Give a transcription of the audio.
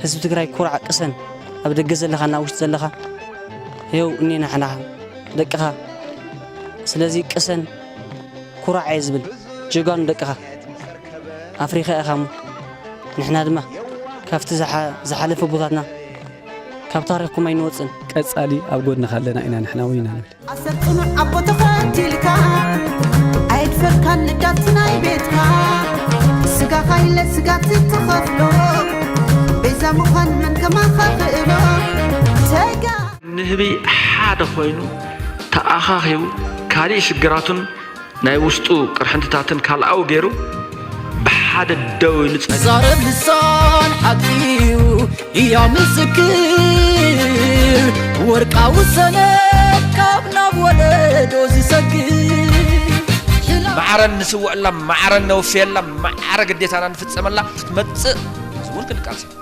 ህዝቢ ትግራይ ኩራዕ ቅሰን። ኣብ ደገ ዘለኻ እና ውሽጢ ዘለኻ ይኸው እኔና ሕና ደቅኻ። ስለዚ ቅሰን ኩራዕ እየ ዝብል። ጀጋኑ ደቅኻ ኣፍሪኻ ኢኻ እሞ ንሕና ድማ ካብቲ ዝሓ- ዝሓለፈ ቦታትና ካብ ታሪኽኩም ኣይንወፅን። ቀጻሊ ኣብ ጎድንኻ ኣለና ኢና ንሕና እውን ኢና ንብል። ኣሰር ጽኑዕ ኣቦ ተኸቲልካ ኣይድፈርካን ንዳት ናይ ቤትካ ስጋኻ ኢለ ስጋት ትኸፍሎ ቤዛ ምዃን መን ከማኻ ክእሎ ተጋ ንህቢ ሓደ ኮይኑ ተኣኻኺቡ ካሊእ ሽግራቱን ናይ ውሽጡ ቅርሕንትታትን ካልኣዊ ገይሩ ብሓደ ደው ኢሉ ጸኒሑ። ዛረብ ልሳን ሓቂዩ እያ ምስክር ወርቃዊ ሰነድ ካብ ናብ ወለዶ ዝሰግር ማዕረን ንስውዕላ፣ ማዕረን ነውፍየላ፣ ማዕረ ግዴታና ንፍጸመላ ክትመጽእ ዝውን ክንቃልስ ኢና።